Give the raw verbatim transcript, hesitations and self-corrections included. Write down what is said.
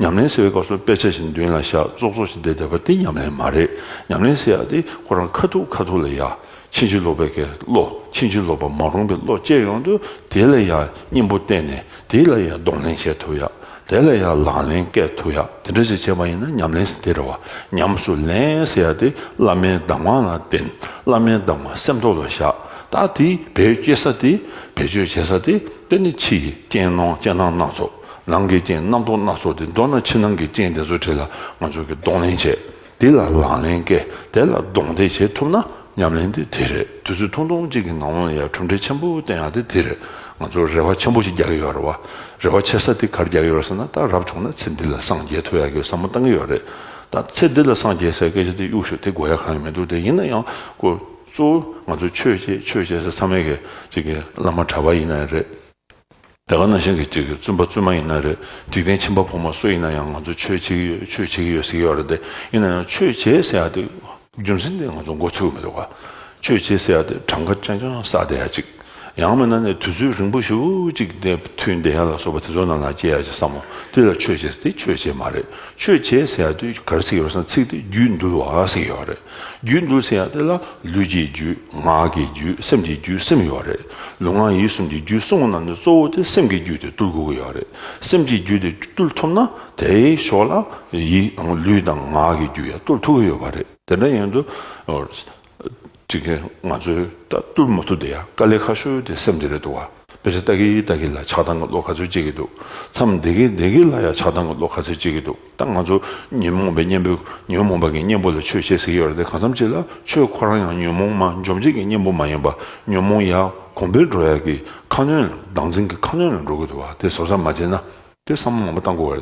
ཉམས་ལེན་ཟེར་བའི་སྐབས་སུ་དཔེ་ཆ་ཞིག་མདུན་ལ་བཞག་ཙོག་ཙོག་ཞིག་བསྡད་བསྡད་པ་དེ་ཉམས་ལེན་མ་རེད། ཉམས་ལེན་ཟེར་ཡག་དེ་ཁོ་རང་ཁ་ཐུག་ཁ་ཐུག་ལ་ཡ། ཕྱིན་ཅི་ལོག་པའི་གི་བློ། ཕྱིན་ཅི་ལོག་པ་མ་རུངས་པའི་བློ་སྐྱེ་ཡོང་དུས་དེ་ལ་ཡ་གཉེན་པོ་བསྟེན་ནས་དེ་ལ་ཡ་གདོང་ལེན་བྱེད་ཐུབ་ཡག་དེ་ལ་ཡ་ལག་ལེན་བཀལ་ཐུབ་ཡག་དེ་འདྲ་ཞིག་བྱས་པ་ཡིན་ན་ཉམས་ལེན་ཟེར་དེ་རེད་བ། ཉམས་སུ་ལེན་ཟེར་ཡག་དེ་བླ་མའི་གདམས་ངག་ལ་བརྟེན། བླ་མའི་གདམས་ངག་སེམས་ཐོག་ལ་བཞག་ད་དེ་བེད་སྤྱོད་ས་དེ། བེད་སྤྱོད་བྱེད་ས་དེ། དེ་ནི་ཕྱི་ཡི་རྐྱེན་སྣང་རྐྱེན་སྣང་སྣ་ཚོགས། ནང་གི་རྐྱེན་རྣམ་རྟོག་སྣ་ཚོགས་དེ། མདོར་ན་ཕྱི་ནང་གི་རྐྱེན་དེ་ཚོ་གྲས་ལ་ང་ཚོ་གིས་གདོང་ལེན་བྱེད། དེ་ལ་ལག་ལེན་བཀལ། དེ་ལ་གདོང་གཏད་བྱེད་ཐུབ་ན་ཉམས་ལེན་དེ་དེ་རེད། དུས་ཚོད་ཐུང་ཐུང་གཅིག་གི་ནང་ལོགས་ལ་ཡང་གྲུབ་འབྲས་ཆེན་པོ་བསྟན་ཡག་དེ་དེ་རེད། ང་ཚོ་རེ་བ་ཆེན་པོ་ཞིག་རྒྱག་གི་ཡོད་རེད་བ། རེ་བ་ཆེ་ས་དེ་ག་རེ་རྒྱག་གི་ཡོད་རེད་ཟེར་ན། ད་རབ་བྱུང་ན་ཚེ་འདི་ལ་སངས་རྒྱས་ཐུབ་ཡག་གི་བསམ་བློ་བཏང་གི་ཡོད་རེད། ད་ཚེ་འདི་ལ་སངས་རྒྱས་ཟེར་སྐད་ཆ་དེ་གཡུག་ཞོག་དེ་དགོས་ཡག་གང་ཡང་མི་འདུག་དེ་ཡིན་ན་ཡང་ཁོ་གཙོ་བོ་ང་ཚོ་ཆོས་བྱེད་ཆོས་བྱེད་ཟེར། ཚང་མས་གི་ཅིག་གི་བླ་མ་གྲྭ་པ་ཡིན་ན་ཡང་རེད། དེ་ག་ནང་བཞིན་གྱི་ཅིག་བཙུན་པ་བཙུན་མ་ཡིན་ན་རེད། འཇིག་རྟེན་ཁྱིམ་པ་ཕོ་མོ་སུ་ཡིན་ན་ཡང་ང་ཚོ་ཆོས་བྱེད་ཀྱི་ཡོད། ཆོས་བྱེད་ཀྱི་ཡོད་ཟེར་གྱི་ཡོད་རེད་དེ། ཡིན་ན་ཡང་ཆོས་བྱེད་ཟེར་ཡག་དེ་རྒྱུ་མཚན་དེ་ང་ཚོ་མགོ་ཚོས་མི་འདུག་ག་ཆོས་བྱེད་ཟེར་ཡག་དེ་གྲངས་ཀ་རྐྱང་རྐྱང་བསགས་བསྡད་ཡག་ཅིག་ཡང་མིན་ན་ནི་དུས་ཚོད་རིང་པོ་ཞེ་པོ་ཅིག་དེ་མཐུན་བསྡད་ཡག་ལ་སོགས་པ་དེ་ཚོ་ནང་ལ་སྐྱེལ་ཡག་ཅིག་བསམ་མོ། དེ་ལ་ཆོས་བྱེད་ཟེར་དེ་ཆོས་བྱེད་མ་རེད། ཆོས་བྱེད་ཟེར་ཡག་དེ་ག་རེ་ཟེར་གྱི་ཡོད་རེད་ཟེར་ན། ཚིག་དེ་རྒྱུད་འདུལ་བ་ཟེར་གྱི་ཡོད་རེད། རྒྱུད་འདུལ་ཟེར་ཡག་དེ་ལ་ལུས་ཀྱི་རྒྱུད། ངག་གི་རྒྱུད། སེམས་ཀྱི་རྒྱུད་གསུམ་ཡོད་རེད། ལུས་ངག་ཡིད་གསུམ་གྱི་རྒྱུད་གསུམ་ནང་ནས་གཙོ་བོ་དེ་སེམས་ཀྱི་རྒྱུད་དེ་བཏུལ་དགོས་ཀྱི་ཡོད་རེད། སེམས་ཀྱི་རྒྱུད་དེ་བཏུལ་ཐུབ་ན་དེའི་ཞོར་ལ་ཡིད་ལུས་དང་ངག་གི་རྒྱུད་ཡང་བཏུལ་ཐུབ་ཀྱི་ཡོད་པ་རེད། དེ་འདྲ་ཡིན་དུས་ཅིག་གི་ང་ཚོས་ད་བཏུལ་མ་ཐུབ་བསྡད་ཡག་དཀའ་ལས་ཁག་ཤོས་དེ་སེམས་དེ་རེད་འདུག་བ། དཔེ་ཆ་ལྟ་གི་ལྟ་གི་ལ་ཆགས་སྡང་གི་བློ་ག་ཚོད་སྐྱེ་གི་འདུག་མཚམས་བསྡད་གི་བསྡད་གི་ལ་ཡང་ཆགས་སྡང་གི་བློ་ག་ཚོད་སྐྱེ་གི་འདུག་ད་ང་ཚོ་ཉོན་མོངས་པའི་གཉེན་པོ། ཉོན་མོངས་པ་གི་གཉེན་པོ་ལ་ཆོས་བྱེད་ཟེར་གྱི་ཡོད་རེད་དེ། གང་འཚམ་ཅིག་ལ་ཆོས་ཁོ་རང་ཡང་ཉོན་མོངས་མ། འཇོམས་བྱེད་ཀྱི་གཉེན་པོ་མ་ཡིན་པ། ཉོན་མོངས་ཡར་གོང་འཕེལ་འགྲོ་ཡག་གི་ཁ་སྣོན་ལ། བདག་འཛིན་གྱི་ཁ་སྣོན་ལ་འགྲོ་གི་འདུག་བ། དེ་བཟོ་བཟོ་མ་བྱས་ན་དེ་བསམ་བློ་མང་པོ་བཏང་དགོས་པ་རེད།